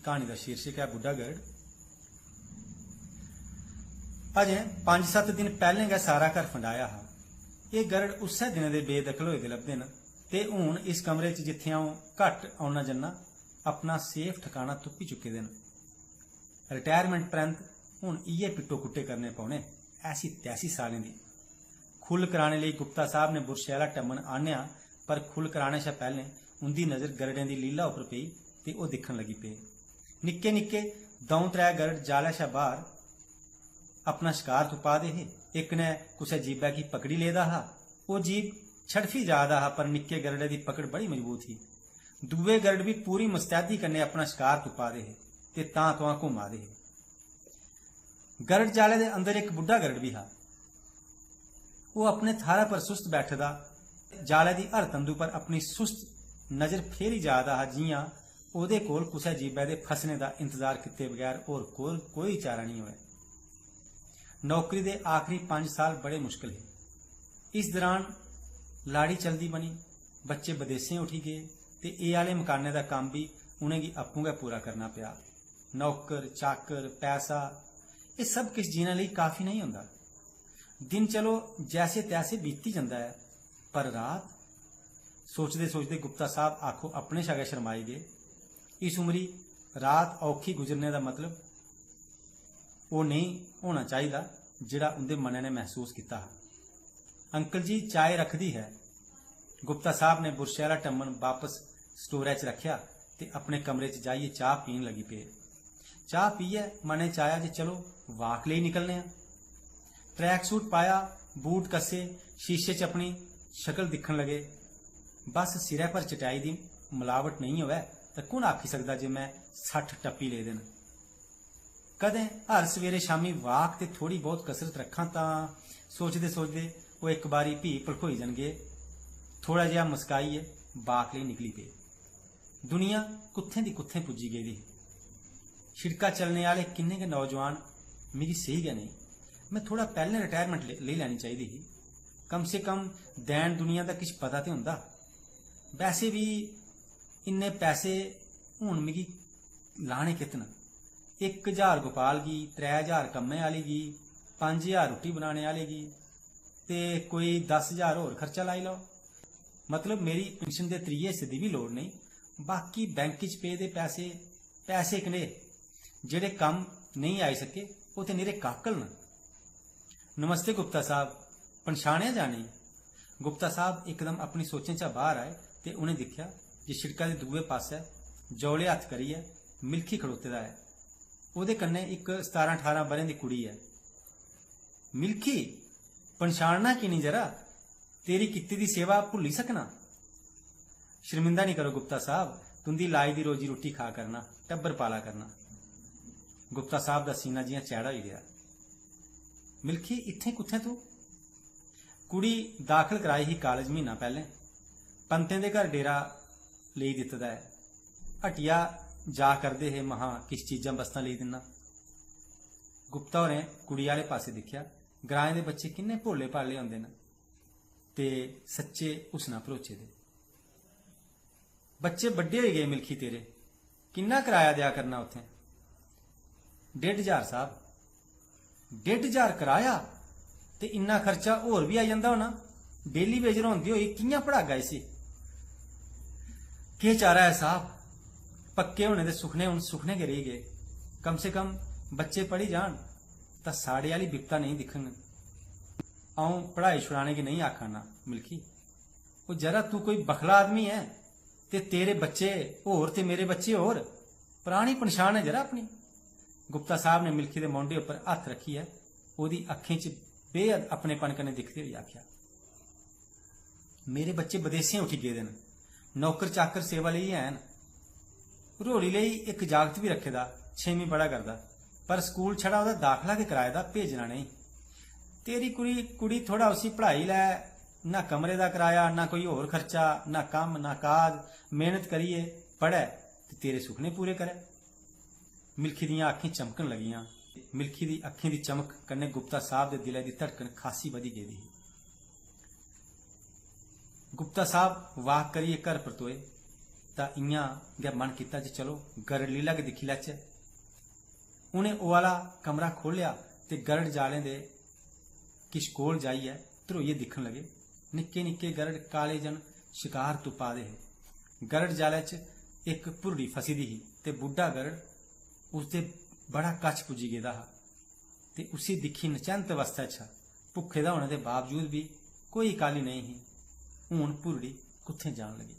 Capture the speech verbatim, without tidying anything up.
क्हानी दा शीर्षक ऐ बुड्ढा गरड़। अजें पंज सत्त दिन पैह्लें गै सारा घर फंडाया हा। एह् गरड़ उस्सै दिनै दे बेदखल होए दे लभदे न ते हून इस कमरे च, जित्थै अ'ऊं घट्ट औना जन्ना, अपना सेफ ठकाना तुप्पी चुके दे न। रिटायरमेंट परैंत हून इ'यै पिट्टो कुट्टे करने पौने, ऐसी तैसी सालें दी। खु'ल्ल कराने लेई गुप्ता साहब ने बुरशै आह्ला टम्मन आह्नेआ, पर खु'ल्ल कराने शा पैह्लें उं'दी नजर गरड़ें दी लीला उप्पर पेई ते ओह् दिक्खन लगी पे। निक्के निक्के द'ऊं त्रै गरड़ जालै शा बाह्र अपना शकार तुप्पा दे हे। इक ने कुसै जीबै गी पकड़ी लेदा हा। ओह् जीब छड़फी जा दा हा, पर निक्के गरड़े दी पकड़ बड़ी मजबूत ही। दूए गरड़ बी पूरी मुस्तैदी कन्नै अपना शकार तुप्पा दे हे ते तां तुआं घुम्मा दे हे। गरड़ जालै दे अंदर इक बुड्ढा गरड़ बी हा। ओह् अपने थाह्रै पर सुस्त बैठे दा, जालै दी हर तंदू पर अपनी सुस्त नजर फेरी जा दा हा, जि'यां ओह्दे कोल कुसै जीबै दे फसने दा इंतजार कीते बगैर होर कोई, कोई चारा नेईं होऐ। नौकरी दे आखरी पंज साल बड़े मुश्कल हे। इस दरान लाड़ी चलदी बनी, बच्चे बदेसें उठी गे ते एह् आह्ले मकानै दा कम्म बी उ'नेंगी आपूं गै पूरा करना पेआ। नौकर, चाकर, पैसा, एह् सब किश जीने लेई काफी नेईं होंदा। दिन चलो जैसे तैसे बीती जंदा ऐ, पर रात, सोचदे सोचदे गुप्ता साहब आखो अपने शा गै शर्माई गे। इस उमरी रात औखी गुजरने दा मतलब ओह् नेईं होना चाहिदा जेह्ड़ा उं'दे मनै ने मसूस कीता हा। "अंकल जी, चाय रखदी है।" गुप्ता साहब ने बुरशै आह्ला टम्मन बापस स्टोरै च रक्खेआ ते अपने कमरे च जाइयै चाह् पीन लगी पे। चाह् पीयै मनै च आया जे चलो, वाक लेई निकलने आं। ट्रैक सूट पाया, बूट कस्से, शीशे च अपनी शकल दिक्खन लगे। बस सिरै पर चटाई दी मलावट नेईं होऐ तां कु'न आखी सकदा जे में सट्ठ टप्पी लेदे न। कदें हर सवेरे शामी वाक ते थोड़ी बहुत कसरत रक्खां तां सोचदे सोचदे ओह् इक बारी फ्ही भलखोई जन गे। थोड़ा जेहा मुस्काइयै वाक लेई निकली पे। दुनिया कुत्थें दी कुत्थें पुज्जी गेदी ही। शिड़का चलने आह्ले किन्ने गै नौजवान मिगी सेही गै नेईं। में थोड़ा पैह्लें रिटायरमेंट ले-, लेई लैनी चाहिदी ही। कम से कम दैन दुनिया दा किश पता ते होंदा। वैसे बी इन्ने पैसे हून मिगी लाने कित न? इक ज्हार गोपाल गी, त्रै ज्हार कम्मै आह्ली गी, पंज ज्हार रुट्टी बनाने आह्ले गी ते कोई दस ज्हार होर खर्चा लाई लैओ। मतलब, मेरी पिन्शन दे त्रिये हिस्से दी बी लोड़ नेईं। बाकी बैंक च पेदे पैसे, पैसे कनेह्? जेह्ड़े कम्म नेईं आई सके, ओह् ते निरे काकल न। "नमस्ते गुप्ता साहब, पन्छानेआ जां नेईं?" गुप्ता साहब इकदम अपनी सोचें चा बाहर आए ते उ'नें दिक्खेआ जे शिड़का दे दूए पासै जौले हत्थ करियै मिल्खी खड़ोते दा ऐ। ओह्दे कन्नै इक सतारां ठारां ब'रें दी कुड़ी ऐ। "मिल्खी, पन्छानना की निं जरा? तेरी कीती दी सेवा भुल्ली सकना?" "शर्मिंदा निं करो गुप्ता साहब, तुं'दी लाई दी रोजी रुट्टी खा करना, टब्बर पाला करना।" गुप्ता साहब दा सीना जि'यां चैड़ा होई गेआ। "मिल्खी, इत्थें कुत्थें तूं?" "कुड़ी दाखल कराई ही कालेज म्हीना पैह्लें। पंतें दे घर डेरा लेई दित्ते दा ऐ। हट्टिया जा करदे हे, महां किश चीजां बस्तां लेई दिन्ना।" गुप्ता होरें कुड़ी आह्ले पासै दिक्खेआ। ग्राएं दे बच्चे किन्ने भोले भाले होंदे न ते सच्चे हुस्ना भरोचे दे। "बच्चे बड्डे होई गे मिल्खी तेरे, किन्ना कराया देआ करना उत्थें?" "डेढ़ ज्हार साहब।" "डेढ़ ज्हार कराया ते इन्ना खर्चा होर बी आई जंदा होना। डेली वेजर होंदे होई कि'यां पढ़ागा इसी?" "केह् चारा ऐ साहब, पक्के होने दे सुखने हून सुखने गै रेही गे। कम से कम बच्चे पढ़ी जान तां साढ़े आह्ली बिपता नेईं दिक्खङन। अ'ऊं पढ़ाई छुड़ाने गी नेईं आखा ना मिल्खी, ओह् जरा तू कोई बखला आदमी ऐ ते तेरे बच्चे होर ते मेरे बच्चे होर। परानी पन्छान ऐ जरा अपनी।" गुप्ता साहब ने मिल्खी दे मौंढे उप्पर हत्थ रक्खियै ओह्दी अक्खें च बेहद अपनेपन कन्नै दिखदे होई आखेआ, "मेरे बच्चे बदेसें उठी गेदे न, नौकर चाकर सेवा लेई हैन। भरोली लेई इक जागत बी रक्खे दा, छेमीं पढ़ा करदा, पर स्कूल छड़ा ओह्दा दाखला गै कराए दा, भेजना नेईं। तेरी कुड़ी, कुड़ी थोड़ा उसी पढ़ाई लै, ना कमरे दा कराया, ना कोई होर खर्चा, ना कम्म, ना काज, मेहनत करियै पढ़ै ते तेरे सुखने पूरे करै।" मिल्खी दियां अक्खीं चमकन लगियां। मिल्खी दी अक्खीं दी चमक कन्नै गुप्ता साहब दे दिलै दी धड़कन खासी बधी गेदी ही। गुप्ता साहब वाक करियै घर परतोए। तां इ'यां गै मन कीता जे चलो गरड़ लीला गै दिक्खी लैचै। उ'नें ओह् आह्ला कमरा खोह्लेआ ते गरड़ जालें दे किश कोल जाइयै ध्रोइयै दिक्खन लगे। निक्के निक्के गरड़ काले जन शकार तुप्पा दे हे। गरड़ जालै च इक भुरड़ी फसी दी ही ते बुड्ढा गरड़ उसदे बड़ा कच्छ पुज्जी गेदा हा ते उसी दिक्खी नचैंत अवस्था च हा। भुक्खे दा होने दे बावजूद बी कोई काह्ली नेईं ही। हून भुरड़ी कुत्थें जान लगी?